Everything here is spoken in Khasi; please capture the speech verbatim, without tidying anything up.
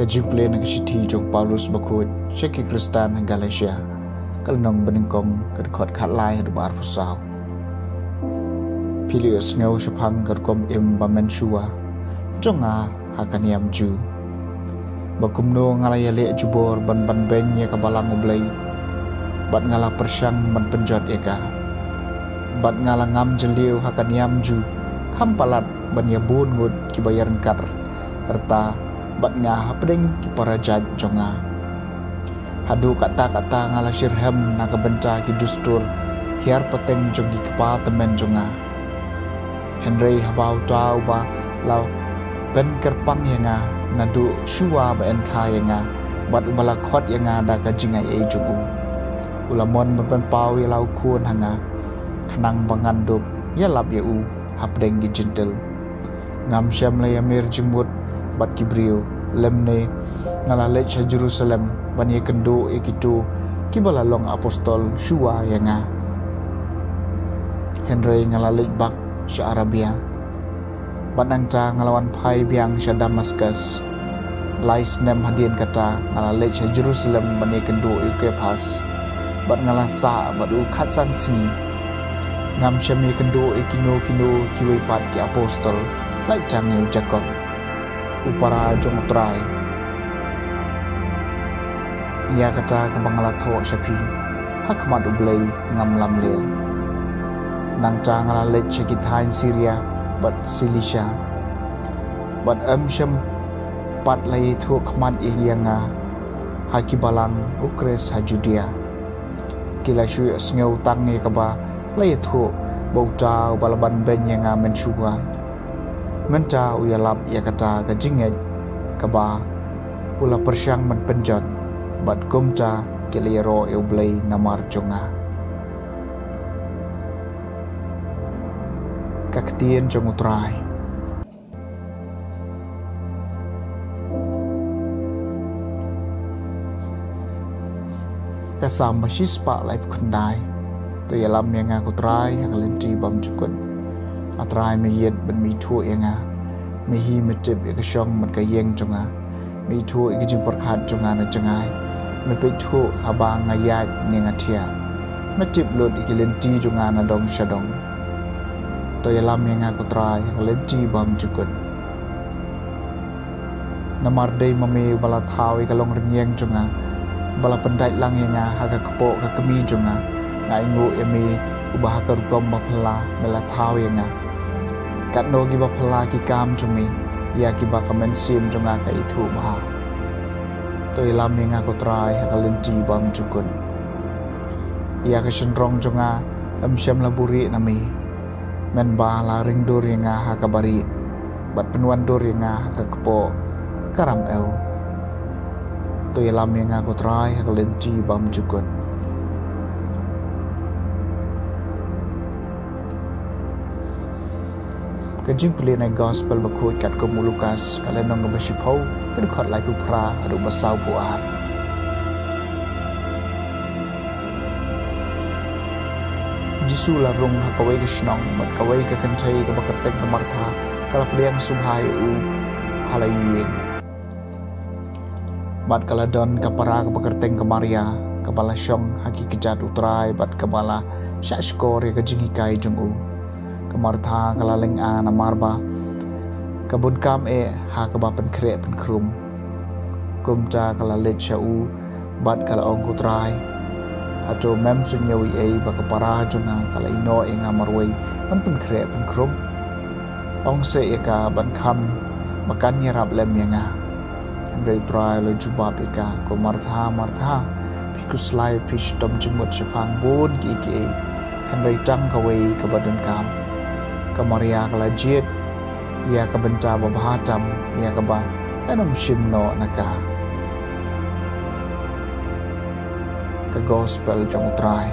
Jingpule na ka shithi jong Paulus bakhuid sha ki Khristan ha Galatia, ka lynnong banyngkong, ka dkhot khatlai haduh ba arphew saw. Phi la ïohsngew shaphang ka rukom im ba mynshuwa jong nga ha ka niam Jiw, ba kumno nga la ïaleh jubor ban banbeiñ ïa ka balang U Blei, bad nga la pyrshang ban pynjot ïa ka. Bad nga la ngam jylliew ha ka niam Jiw, kham palat ban ïa bun ngut kiba ïaryngkat rta bad nga hapdeng ki para jait jong nga. Haduh katta katta nga la shitrhem na ka bynta ki dustur hiar pateng jong ki kpa tymmen jong nga. Hynrei haba uta uba la pynkyrpang ïa nga naduh shuwa ba yn kha ïa nga, bad uba la khot ïa nga da ka jingaiei jong u, u la mon ban pynpaw ïa la u khun ha nga, khnang ba ngan dup ïalap ïa u hapdeng ki Jentil. Ngam shym la ïamir jingmut bad ki briew, lymne nga la leit sha Jerusalem ban ïakynduh ïa kito kiba la long apostol shuwa ïa nga. Hynrei nga la leit bak sha Arabia, bad nangta nga la wan phai biang sha Damaskus. Lai snem hadien kata, nga la leit sha Jerusalem ban ïakynduh ïa u Kephas, bad nga la sah bad u khatsan sngi. Ngam shym ïakynduh ïa kino kino kiwei pat ki apostol, lait tang ïa u Jakob, u para jong U Trai. Ïa kata kaba nga la thoh sha phi ha khmat U Blei ngam lamler. Nangta nga la leit sha ki thaiñ Syria bad Cilicia, bad ym shym pat la ïathuh khmat ïa nga ha ki balang U Khrist ha Judia. Ki la shu ïohsngew tang ïa kaba la ïathuh ba uta uba la banbeiñ ïa nga mynshuwa, mynta u ïalap ïa kata ka jingngeit kaba u la pyrshang ban pynjot, bad kumta ki la ïaroh ïa U Blei namar jong nga. Ka ktien jong U Trai. Ka Salm ba shispah laiphew khyndai. To ïalam ïa nga ko Trai ha ka lynti bymjukut. A Trai, me ïeit bad me ithuh ïa nga. Me hi me tip ïa ka shong bad ka ïing jong nga. Me ithuh ïa ka jingpyrkhat jong nga na jngai. Me peit thuh haba nga ïaid ne nga thiah. Me tip lut ïa ki lynti jong nga na dong sha dong. To ïalam ïa nga ko Trai ha ka lynti bymjukut. Namar dei ma me uba la thaw ïa ka longrynïeng jong nga, ba la pyndait lang ïa nga ha ka kpoh ka kmie jong nga. Nga ainguh ïa me uba ha ka rukom baphylla me la thaw ïa nga. Katno kiba phylla ki kam jong me, ïa kiba ka mynsiem jong nga ka ithuh bha. To ïalam ïa nga ko Trai ha ka lynti bymjukut. Ïa ka shynrong jong nga ym shym la buhrieh na me. Mynba la ringdur ïa nga ha kaba rieh, bad pynwandur ïa nga ha ka kpoh ka ram ew. To ïalam ïa nga ko Trai ha ka lynti bymjukut. Ka jingpule na ka gospel bakhuid katkum u Lukas, ka lynnong kaba shiphew, ka dkhot laiphew phra haduh ba sawphew ar. Jisu la rung ha kawei ka shnong, bad kawei ka kynthei kaba kyrteng ka Martha ka la pdiang sngewbha ïa u ha la ïing. Bad ka la don ka para kaba kyrteng ka Maria, kaba la shong ha ki kjat U Trai, bad kaba la shah shkor ïa ka jinghikai jong u. Ka Martha ka la lynga namar ba ka bun kam eh ha kaba pynkhreh pynkhrum. Kumta ka la leit sha u, bad ka la ong, ko Trai, hato mem sngew ei ei ba ka para jong nga ka la ïehnoh ïa nga marwei ban pynkhreh pynkhrum? Ong seh ïa ka ban kham ba kan ïarap lem ïa nga. Hynrei U Trai u la jubab ïa ka, ko Martha, Martha, phi khuslai, phi shitom jingmut shaphang bun kiei kiei, hynrei tang kawei kaba donkam. Ka Maria ka la jied ïa ka bynta babha tam, ïa kaba yn ym shim noh na ka. Ka gospel jong U Trai.